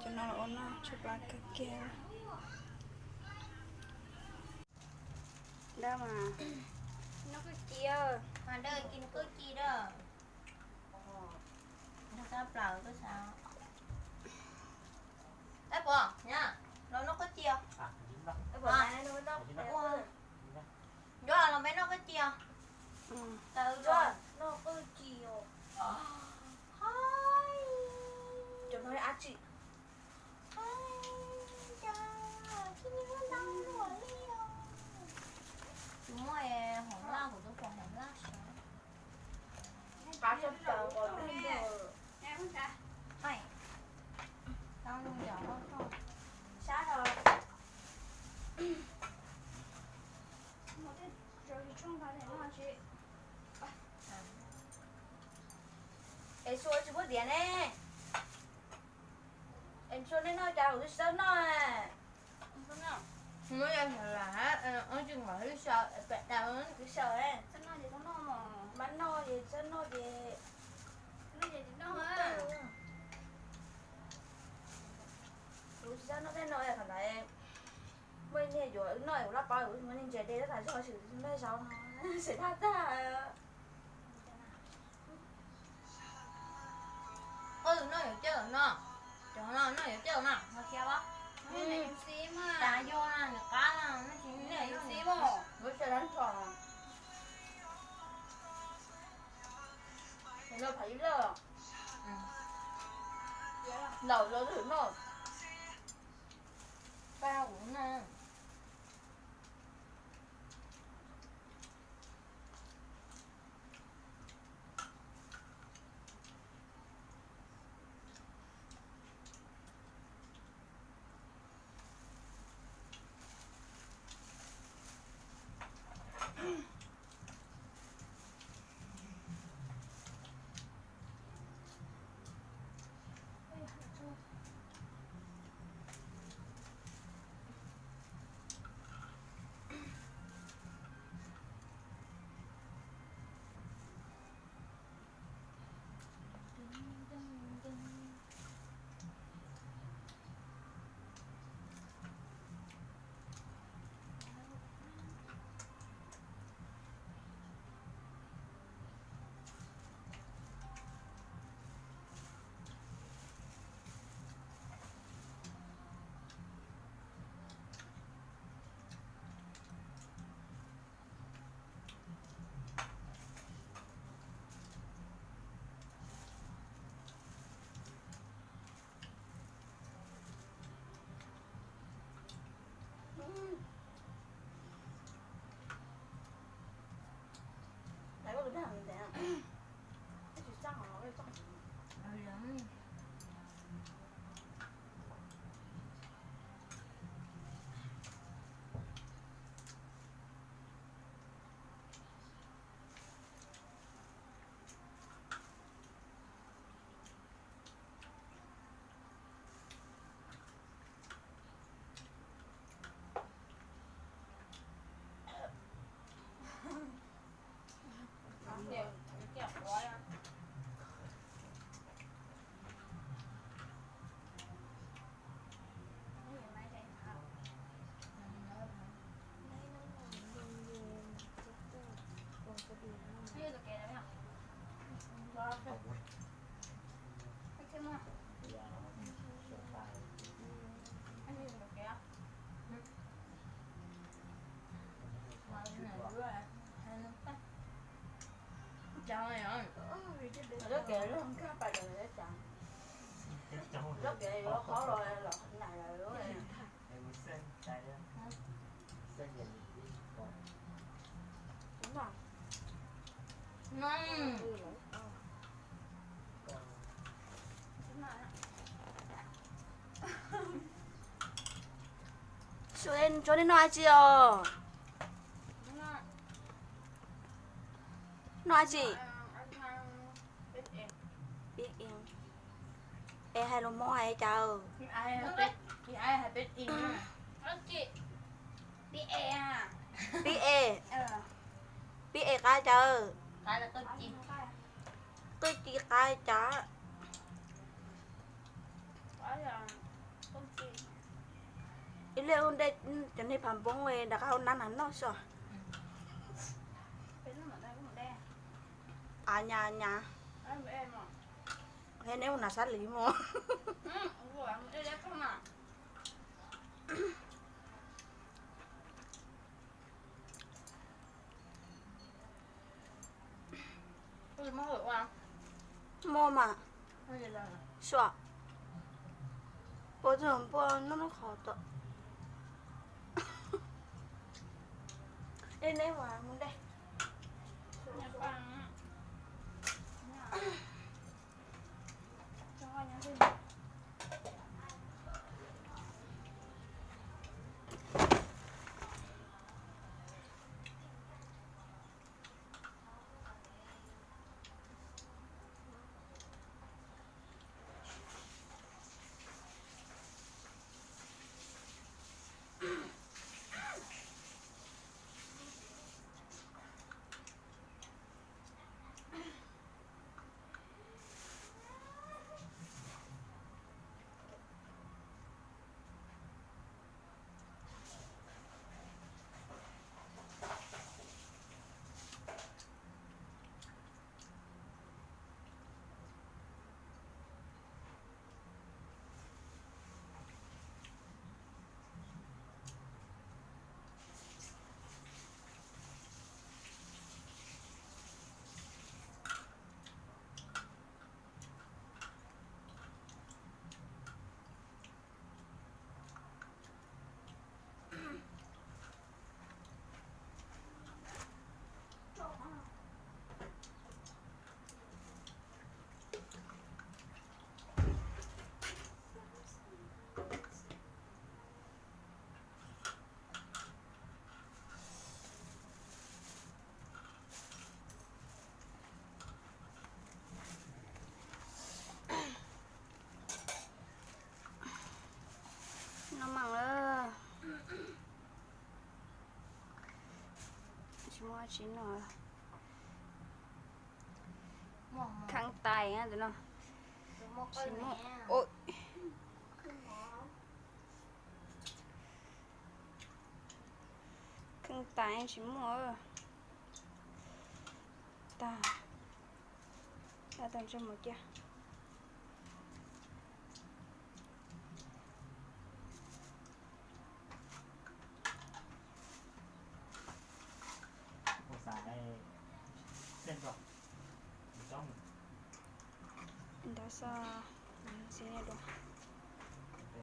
Cov no los ua noj tshaib plab kawg kiag. Dawb mas, noj qwj ci, mas dawb ci noj qwj ci dawb. Noj kab plaws koj xav. Ab puas, los noj qwj ci os. Yuav los peb noj qwj ci os. Tawv, noj qwj ci os. Cov no ab tsi. Tus muaj hom laj, kuv tus pom hom laj sav. Qab sab plaws qos lug ntawd. Tau lug yom, sab no. Es Sua tsis muab diav ne. Es Sua nej noj cas kuv twb tsis txawj noj. Muab yog lam hab, ob tsis nqos lub sau pem daws. Twb sau, mas noj ces txawj noj ces. Kuv tsis txawj noj tej no, thaum ntawd muaj niag yuav wb noj, kuv laj paub kuv muab niag ntses de rau tas zog, tsis muaj zaub no, xav thaj tag. Noj yuav cawj no, cov no noj yuav cawj na, ho siab os. Tas yog na, nws qab na, noj tsis noj yuav siab os. Lub sab dab nrho. Noj phav ib lawj. Laus los lwm noj. Pab kuv noj. Tsuas nej noj dab tsi os? Noj dab tsi? Pib es hais lus Hmoob hais cas? Pib es, pib es qab cas? Qwj ci qab cas? Liaj ua ntej cov niag phav npoob rov qab ua nab nas noj so. A nyas nyas, neb ua nas sab liv mus. Muaj mas, suam, puas txog npuaj noj noj qhov tom. Ej, neb mus mus de. Noj mas lawm, tsis muaj tsis noj. Kheej tais tus no, tsis muaj. Kheej tais tsis muaj. Tag, tag tag ntsej muag cia. Ntawd xwb, xiv nias dua.